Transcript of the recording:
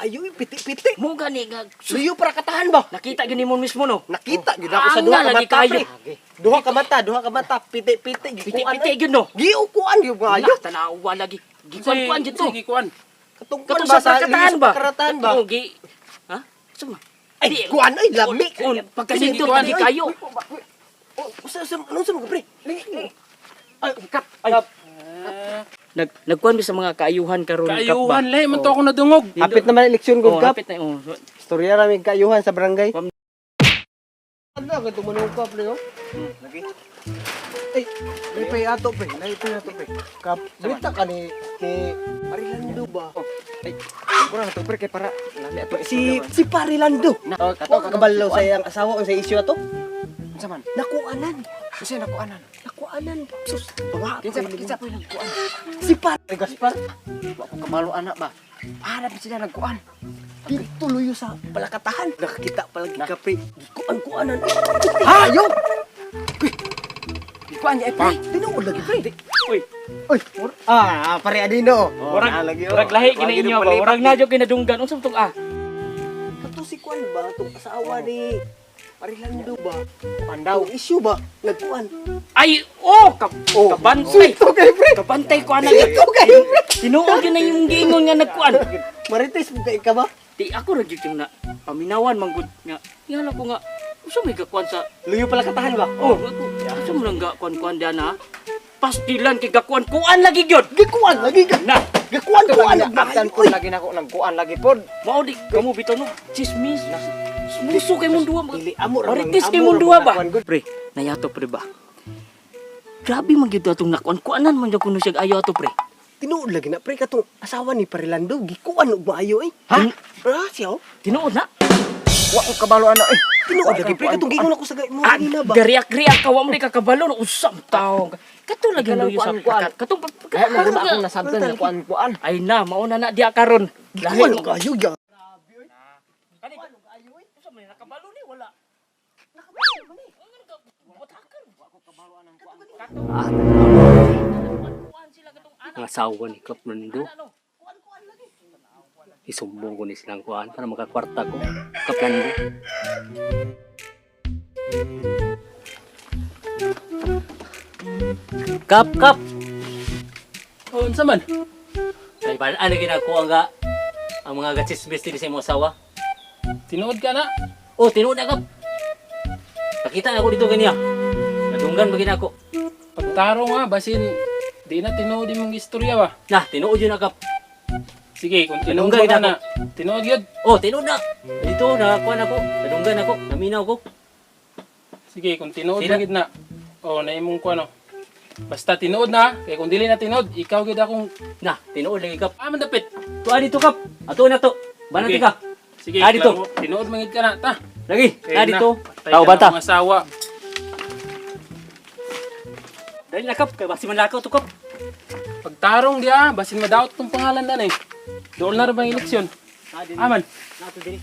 Maayo eh, piti-piti. Mo gani nga Luyo para katahan ba? Nakita gyud nimo mismo, no? Nakita gyud ako sa Ang duha ka lagi mata, kayo. pre. Duha ka mata, duha ka mata, piti-piti gikuan. Piti-piti gyud, no? Giukuan gyud maayo. Nah, tanawa lagi. Gikuan-kuan gyud to. Sige, kuan. Katong kuan Katong ba sa sa prakatahan ba? Karatan ba? Oh, gi. Ha? Sa ma? Ay, kuan ay lami. Oh, pagkasindot Kuan, lagi kayo. Oh, usa usa anong sa mga pre? Ay, kap. Ay. Nagkuan mi sa mga kaayuhan karon, kap ba? Kaayuhan lay man to ako nadungog. Hapit naman eleksyon Oh, gud, kap. hapit na. Oh. Istorya ra mig kaayuhan sa barangay. Ano ka tumanong ka, pre, oh? Lagi. Ay, may pay ato, pre. Nay pay ato, pre. Kap, balita ka ni Parilando ba? Ay, kurang to, pre, kay para lami ato. Si Parilando. Oh, kato Wa ka kabalo sa iyang asawa unsa issue ato? Unsa man? Nakuanan. Unsa nakuanan? Nakuanan. Sus, banga. Kinsa kinsa po nagkuan? Si Par Gaspar. Wa ko kabalo ana ba. Para pa sila nagkuan. Dito luyo sa palakatahan. Nakakita palagi ka, pre. Gikuan-kuanan. Ha, yo. Gikuan niya pre. Tinuod lagi, pre. Uy, Uy, pare adino. Murag murag lahi gina inyo ba? Murag na jud kinadunggan. Unsa tong ah? Kato si Kwan ba? Itong asawa ni Parilando ba? Pandaw. Ang issue ba? Nagkuan. Ay, oh, kabantay. Ito kay pre. Kabantay ko ana. Ito kay pre. Tinuod gyud na yung giingon nga nagkuan. Marites mo kay ka ba? Di ako ra gyud yung na paminawan manggod nga. Ngala ko nga usa may gakuan sa Luyo pala katahan ba? Oh, asa mo lang gakuan-kuan diyan ha? Pastilan kay gakuan-kuan lagi gyud. Gikuan lagi ka. Na, Gikuan-kuan. Abtan ko lagi nako nagkuan lagi pod. mao di kamo bitaw no chismis. Muso kay mong duwa. Dili amo ra Marites mang- kay amo mong ra duwa mang ba? nakuan, good. Pre, nayato pre ba? Grabe man gyud atong nakuan-kuanan man gyud kuno siya ayo ato, pre. Tinuod lagi na pre katong asawa ni Parilando gikuan og maayo eh. Ha? Ah, siya oh. Tinuod na. Wa ko kabalo ana eh. Tinuod lagi pre katong giingon ako sa mo Ah, kanina ba? gariak-riak ka wa mo di ka kabalo no usam taong. Kato lagi Ikaw lang luyo sa kuan-kuan. katong Kaya man gud akong nasabtan nga kuan-kuan. Ay na, mauna na diya karon. Lahi Gikuan og maayo ya. Kani usa man nakabalo ni wala. Ang asawa ni Kap Nando. Isumbong ko ni silang kuan para makakwarta ko. Kap Nando. Kap, kap! Oh, unsa man? Ay, ba, ano ginagawa nga ang mga gatsismis din sa imong asawa? Tinuod ka na. Oh, tinuod na, kap! Nakita na ako dito ganiya. Nadunggan ba ginako? Pagtaro nga basin di na tinuod imong istorya ba. Na, tinuod yun na, kap. Sige, kung tinuod Nadunggan ba ka gid na. Tinuod gyud. Oh, tinuod na! Dito, nakakuan ako. Nadunggan ako. Naminaw ko. Sige, kung tinuod Sila- ba gid na. Oh, na imong kuan oh. Basta tinuod na, kay kung dili na tinuod, ikaw gid akong Na, tinuod lagi, kap. ah man dapit. Tuwa dito, kap. Ato na to. Banati Sige. ka. Sige, Ah, dito. klaro. Tinuod man gid ka na, ta. Lagi, Kay na dito. patay Tao ka bata. na akong asawa. Dali na, kap. Kay basi manlakaw to, kap. Pagtarong diya, basin madaot tong pangalan dan eh. Dool na ra bang eleksyon? Aman. Nato diri.